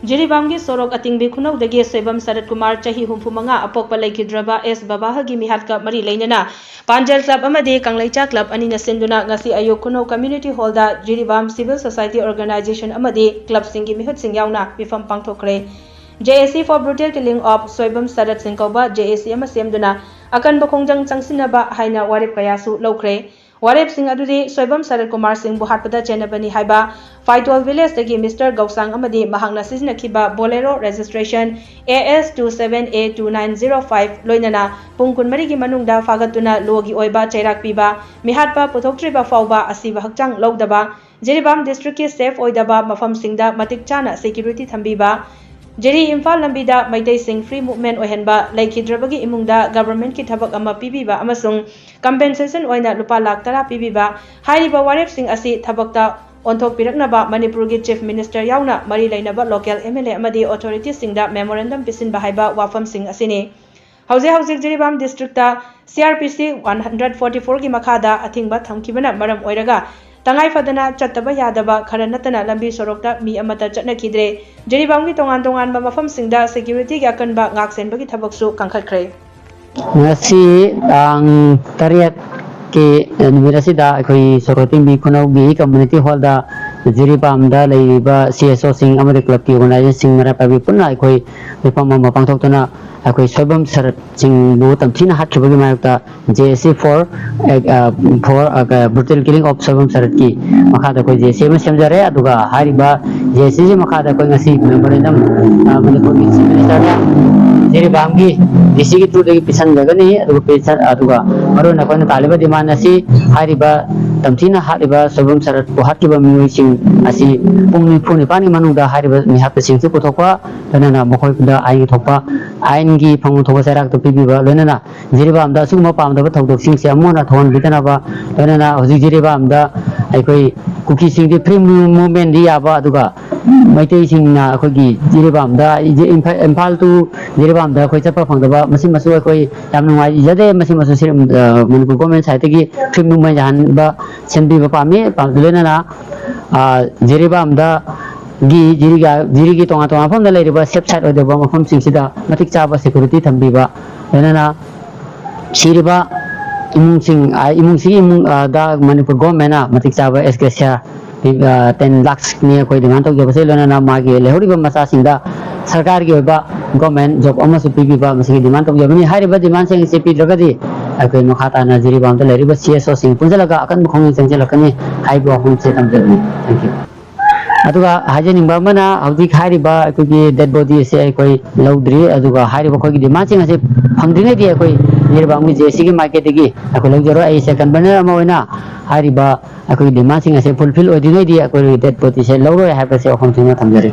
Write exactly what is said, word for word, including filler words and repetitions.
ꯖꯤꯔꯤꯕꯥꯝꯒꯤ ꯁꯣꯔꯣꯛ ꯑꯇꯤꯡꯕꯤ ꯈꯨꯅꯧꯗꯒꯤ ꯁꯣꯏꯕꯝ ꯁꯔꯠ ꯀꯨꯃꯥꯔ, ꯆꯍꯤ ꯍꯨꯝꯐꯨ ꯃꯉꯥ, ꯑꯄꯣꯛꯄ ꯂꯩꯈꯤꯗ꯭ꯔꯕ ꯑꯦꯁ ꯕꯕꯥꯍꯜꯒꯤ ꯃꯤꯍꯥꯠꯀ ꯃꯔꯤ ꯂꯩꯅꯅ ꯄꯥꯟꯖꯜ ꯀ꯭ꯂꯕ ꯑꯃꯗꯤ ꯀꯪꯂꯩꯆꯥ ꯀ꯭ꯂꯕ ꯑꯅꯤꯅ ꯁꯤꯟꯗꯨꯅ ꯉꯁꯤ ꯑꯌꯨꯛ ꯈꯨꯅꯧ ꯀꯝꯃ꯭ꯌꯨꯅꯤꯇꯤ ꯍꯣꯜꯗ ꯖꯤꯔꯤꯕꯥꯝ ꯁꯤꯚꯤꯜ ꯁꯣꯁꯥꯏꯇꯤ ꯑꯣꯔꯒꯅꯥꯏꯖꯦꯁꯟ ꯑꯃꯗꯤ ꯀ꯭ꯂꯕꯁꯤꯡꯒꯤ ꯃꯤꯍꯨꯠꯁꯤꯡ ꯌꯥꯎꯅ ꯃꯤꯐꯝ ꯄꯥꯡꯊꯣꯛꯈ꯭ꯔꯦ꯫ J A C for Brutal Killing of Soibam ꯁꯔꯠ ꯁꯤꯡ ꯀꯧꯕ J A C ꯑꯃ ꯁꯦꯝꯗꯨꯅ ꯑꯀꯟꯕ ꯈꯣꯡꯖꯪ ꯆꯪꯁꯤꯟꯅꯕ ꯍꯥꯏꯅ ꯋꯥꯔꯦꯞ ꯀꯌꯥꯁꯨ ꯂꯧꯈ꯭ꯔꯦ꯫ ꯋꯥꯔꯦꯞꯁꯤꯡ ꯑꯗꯨꯗꯤ ꯁꯣꯏꯕꯝ ꯁꯔꯠ ꯀꯨꯃꯥꯔ ꯁꯤꯡꯕꯨ ꯍꯥꯠꯄꯗ ꯆꯦꯟꯅꯕꯅꯤ ꯍꯥꯏꯕ ꯐꯥꯏꯇꯣꯜ ꯚꯤꯂꯦꯖꯇꯒꯤ ꯃꯤꯁꯇꯔ ꯒꯧꯁꯥꯡ ꯑꯃꯗꯤ ꯃꯍꯥꯛꯅ ꯁꯤꯖꯤꯟꯅꯈꯤꯕ ꯕꯣꯂꯦꯔꯣ registration A S two seven A two nine zero five ꯂꯣꯏꯅꯅ ꯄꯨꯡ ꯀꯨꯟꯃꯔꯤꯒꯤ ꯃꯅꯨꯡꯗ ꯐꯥꯒꯠꯇꯨꯅ ꯂꯣꯒꯤ ꯑꯣꯏꯕ ꯆꯩꯔꯥꯛ ꯄꯤꯕ, ꯃꯤꯍꯥꯠꯄ ꯄꯨꯊꯣꯛꯇ꯭ꯔꯤꯕ ꯐꯥꯎꯕ ꯑꯁꯤꯕ ꯍꯛꯆꯥꯡ ꯂꯧꯗꯕ, ꯖꯤꯔꯤꯕꯥꯝ ꯗꯤꯁꯇ꯭ꯔꯤꯛꯀꯤ ꯁꯦꯐ ꯑꯣꯏꯗꯕ ꯃꯐꯝꯁꯤꯡꯗ ꯃꯇꯤꯛ ꯆꯥꯅ ꯁꯦꯀ꯭ꯌꯨꯔꯤꯇꯤ ꯊꯝꯕꯤꯕ, ꯖꯤꯔꯤ ꯏꯝꯐꯥꯜ ꯂꯝꯕꯤꯗ ꯃꯩꯇꯩꯁꯤꯡ ꯐ꯭ꯔꯤ ꯃꯨꯚꯃꯦꯟ ꯑꯣꯏꯍꯟꯕ, ꯂꯩꯈꯤꯗ꯭ꯔꯕꯒꯤ ꯏꯃꯨꯡꯗ ꯒꯚꯔꯟꯃꯦꯟꯠꯀꯤ ꯊꯕꯛ ꯑꯃ ꯄꯤꯕꯤꯕ ꯑꯃꯁꯨꯡ ꯀꯝꯄꯦꯟꯁꯦꯁꯟ ꯑꯣꯏꯅ ꯂꯨꯄꯥ ꯂꯥꯈ ꯇꯔꯥ ꯄꯤꯕꯤꯕ ꯍꯥꯏꯔꯤꯕ ꯋꯥꯔꯦꯞꯁꯤꯡ ꯑꯁꯤ ꯊꯕꯛꯇ ꯑꯣꯟꯊꯣꯛꯄꯤꯔꯛꯅꯕ ꯃꯅꯤꯄꯨꯔꯒꯤ ꯆꯤꯐ ꯃꯤꯅꯤꯁꯇꯔ ꯌꯥꯎꯅ ꯃꯔꯤ ꯂꯩꯅꯕ ꯂꯣꯀꯦꯜ M L A ꯑꯃꯗꯤ ꯑꯣꯊꯣꯔꯤꯇꯤꯁꯤꯡꯗ ꯃꯦꯃꯣꯔꯦꯟꯗꯝ ꯄꯤꯁꯤꯟꯕ ꯍꯥꯏꯕ ꯋꯥꯐꯝꯁꯤꯡ ꯑꯁꯤꯅꯤ꯫ ꯍꯧꯖꯤꯛ ꯍꯧꯖꯤꯛ Jiribam district C R P C one hundred forty fourꯒꯤ ꯃꯈꯥꯗ ꯑꯊꯤꯡꯕ ꯊꯝꯈꯤꯕꯅ ꯃꯔꯝ ꯑꯣꯏꯔꯒ ꯇꯉꯥꯏ ꯐꯗꯅ ꯆꯠꯇꯕ ꯌꯥꯗꯕ ꯈꯔ ꯅꯠꯇꯅ ꯂꯝꯕꯤ ꯁꯣꯔꯣꯛꯇ ꯃꯤ ꯑꯃꯠꯇ ꯆꯠꯅꯈꯤꯗ꯭ꯔꯦ꯫ ꯖꯤꯔꯤꯕꯥꯝꯒꯤ ꯇꯣꯉꯥꯟ ꯇꯣꯉꯥꯟꯕ ꯃꯐꯝꯁꯤꯡꯗ ꯁꯦꯀ꯭ꯌꯨꯔꯤꯇꯤꯒꯤ ꯑꯀꯟꯕ ꯉꯥꯛ ꯁꯦꯟꯕꯒꯤ ꯊꯕꯛꯁꯨ ꯀꯟꯈꯠꯈ꯭ꯔꯦ꯫ ꯉꯁꯤ ꯇꯥꯡ ꯇꯔꯦꯠꯀꯤ ꯅꯨꯃꯤꯠ ꯑꯁꯤꯗ ꯑꯩꯈꯣꯏ ꯁꯣꯔꯣꯛ ꯇꯤꯡꯕꯤ ꯈꯨꯅꯧꯒꯤ ꯀꯝꯃ꯭ꯌꯨꯅꯤꯇꯤ ꯍꯣꯜꯗ ꯖꯤꯔꯤꯕꯥꯝꯗ ꯂꯩꯔꯤꯕ C S Oꯁꯤꯡ ꯑꯃꯗꯤ ꯀ꯭ꯂꯕꯀꯤ ꯑꯣꯔꯒꯅꯥꯏꯖꯔꯁꯤꯡ ꯃꯔꯥ ꯄꯥꯏꯕꯤ ꯄꯨꯟꯅ ꯑꯩꯈꯣꯏ ꯃꯤꯐꯝ ꯑꯃ ꯄꯥꯡꯊꯣꯛꯇꯨꯅ ꯑꯩꯈꯣꯏ ꯁꯣꯏꯕꯝ ꯁꯔꯠꯁꯤꯡꯕꯨ ꯇꯝꯊꯤꯅ ꯍꯥꯠꯈꯤꯕꯒꯤ ꯃꯥꯌꯣꯛꯇ J A C for, uh, for, uh, Brutal Killing of Soibam ꯁꯔꯠꯀꯤ ꯃꯈꯥꯗ ꯑꯩꯈꯣꯏ J A C ꯑꯃ ꯁꯦꯝꯖꯔꯦ꯫ ꯑꯗꯨꯒ ꯍꯥꯏꯔꯤꯕ J A C ꯁꯤ ꯃꯈꯥꯗ ꯑꯩꯈꯣꯏ ꯉꯁꯤ ꯃꯦꯃꯣꯔꯦꯟꯗꯝ, ꯑ, ꯃꯅꯤꯄꯨꯔꯒꯤ ꯆꯤꯐ ꯃꯤꯅꯤꯁꯇꯔꯅ ꯖꯤꯔꯤꯕꯥꯝꯒꯤ D C ꯒꯤ through ꯗꯒꯤ ꯄꯤꯁꯟꯖꯒꯅꯤ꯫ ꯑꯗꯨꯒ ꯄꯤꯁꯟ-, ꯑꯗꯨꯒ ꯃꯔꯨꯑꯣꯏꯅ ꯑꯩꯈꯣꯏꯅ ꯇꯥꯜꯂꯤꯕ ꯗꯤꯃꯥꯟ ꯑꯁꯤ ꯍꯥꯏꯔꯤꯕ ꯇꯝꯊꯤꯅ ꯍꯥꯠꯂꯤꯕ ꯁꯣꯏꯕꯝ ꯁꯔꯠꯄꯨ ꯍꯥꯠꯈꯤꯕ ꯃꯤꯑꯣꯏꯁꯤꯡ ꯑꯁꯤ ꯄꯨꯡ ꯅꯤꯐꯨ ꯅꯤꯄꯥꯟꯒꯤ ꯃꯅꯨꯡꯗ ꯍꯥꯏꯔꯤꯕ ꯃꯤꯍꯥꯠꯄꯁꯤꯡꯁꯨ ꯄꯨꯊꯣꯛꯄ, ꯂꯣꯏꯅꯅ ꯃꯈꯣꯏꯗ ꯑꯥꯏꯟꯒꯤ ꯊꯣꯛꯄ, ꯑꯥꯏꯟꯒꯤ ꯐꯪꯐꯝ ꯊꯣꯛꯄ ꯆꯩꯔꯥꯛꯇꯨ ꯄꯤꯕꯤꯕ, ꯂꯣꯏꯅꯅ ꯖꯤꯔꯤꯕꯥꯝꯗ ꯑꯁꯤꯒꯨꯝꯕ ꯄꯥꯝꯗꯕ ꯊꯧꯗꯣꯛꯁꯤꯡꯁꯦ ꯑꯃꯨꯛ ꯍꯟꯅ ꯊꯣꯛꯍꯟꯕꯤꯗꯅꯕ, ꯂꯣꯏꯅꯅ ꯍꯧꯖꯤꯛ ꯖꯤꯔꯤꯕꯥꯝꯗ ꯑꯩꯈꯣꯏ ꯀꯨꯀꯤꯁꯤꯡꯗꯤ free movement ꯗꯤ ꯌꯥꯕ, ꯑꯗꯨꯒ ꯃꯩꯇꯩꯁꯤꯡꯅ ꯑꯩꯈꯣꯏꯒꯤ ꯖꯤꯔꯤꯕꯥꯝꯗ, ꯏꯝꯐꯥꯜ to ꯖꯤꯔꯤꯕꯥꯝꯗ ꯑꯩꯈꯣꯏ ꯆꯠꯄ ꯐꯪꯗꯕ, ꯃꯁꯤꯃꯁꯨ ꯑꯩꯈꯣꯏ ꯌꯥꯝ ꯅꯨꯡꯉꯥꯏꯖꯗꯦ꯫ ꯃꯁꯤꯃꯁꯨ ꯁꯤ, ꯑ, ꯃꯅꯤꯄꯨꯔ government side ꯇꯒꯤ free movement ꯌꯥꯍꯟꯕ, ꯁꯦꯝꯕꯤꯕ ꯄꯥꯝꯃꯤ꯫ ꯄꯥꯝ-, ꯂꯣꯏꯅꯅ, ꯑ, ꯖꯤꯔꯤꯕꯥꯝꯗ ꯒꯤ ꯖꯤꯔꯤꯒ-, ꯖꯤꯔꯤꯒꯤ ꯇꯣꯉꯥꯟ ꯇꯣꯉꯥꯟꯕ ꯃꯐꯝꯗ ꯂꯩꯔꯤꯕ safe side ꯑꯣꯏꯗꯕ ꯃꯐꯝꯁꯤꯡꯁꯤꯗ ꯃꯇꯤꯛ ꯆꯥꯕ security ꯊꯝꯕꯤꯕ, ꯂꯣꯏꯅꯅ ꯁꯤꯔꯤꯕ ꯏꯃꯨꯡꯁꯤꯡ, ꯑ, ꯏꯃꯨꯡꯁꯤꯒꯤ ꯏꯃꯨꯡ, ꯑ, ꯗ ꯃꯅꯤꯄꯨꯔ government ꯅ ꯃꯇꯤꯛ ꯆꯥꯕ anesthesia, ꯑ, ten lakhs ꯅꯤ ꯑꯩꯈꯣꯏ demand ꯇꯧꯖꯕꯁꯦ, ꯂꯣꯏꯅꯅ ꯃꯥꯒꯤ ꯂꯩꯍꯧꯔꯤꯕ ꯃꯆꯥꯁꯤꯡꯗ ꯁꯔꯀꯥꯔꯒꯤ ꯑꯣꯏꯕ government job ꯑꯃꯁꯨ ꯄꯤꯕꯤꯕ, ꯃꯁꯤꯒꯤ demand ꯇꯧꯖꯕꯅꯤ꯫ ꯍꯥꯏꯔꯤꯕ demand ꯁꯤꯡ ꯑꯁꯤ ꯄꯤꯗ꯭ꯔꯒꯗꯤ ꯑꯩꯈꯣꯏ ꯃꯈꯥ ꯇꯥꯅ ꯖꯤꯔꯤꯕꯥꯝꯗ ꯂꯩꯔꯤꯕ C S O ꯁꯤꯡ ꯄꯨꯟꯁꯤꯜꯂꯒ ꯑꯀꯟꯕ ꯈꯣꯡꯖꯪ ꯆꯪꯁꯤꯜꯂꯛꯀꯅꯤ ꯍꯥꯏꯕ ꯋꯥꯐꯝꯁꯦ ꯊꯝꯖꯕꯅꯤ꯫ Thank you꯫ ꯑꯗꯨꯒ ꯍꯥꯏꯖꯅꯤꯡꯕ ꯑꯃꯅ, ꯍꯧꯖꯤꯛ ꯍꯥꯏꯔꯤꯕ ꯑꯩꯈꯣꯏꯒꯤ dead body ꯑꯁꯦ ꯑꯩꯈꯣꯏ ꯂꯧꯗ꯭ꯔꯤ, ꯑꯗꯨꯒ ꯍꯥꯏꯔꯤꯕ ꯑꯩꯈꯣꯏꯒꯤ demand ꯁꯤꯡ ꯑꯁꯤ ꯐꯪꯗ꯭ꯔꯤꯉꯩꯗꯤ ꯑꯩꯈꯣꯏ ꯖꯤꯔꯤꯕꯥꯝꯒꯤ J A C ꯒꯤ ꯃꯥꯏꯀꯩꯗꯒꯤ ꯑꯩꯈꯣꯏ ꯂꯧꯖꯔꯣꯏ꯫ ꯑꯩꯁꯦ convener ꯑꯃ ꯑꯣꯏꯅ ꯍꯥꯏꯔꯤꯕ ꯑꯩꯈꯣꯏꯒꯤ demand ꯁꯤꯡ ꯑꯁꯤ fulfill ꯑꯣꯏꯗ꯭ꯔꯤꯉꯩꯗꯤ ꯑꯩꯈꯣꯏ dead body ꯁꯦ ꯂꯧꯔꯣꯏ ꯍꯥꯏꯕꯁꯦ ꯋꯥꯐꯝ ꯊꯝꯖꯔꯤ꯫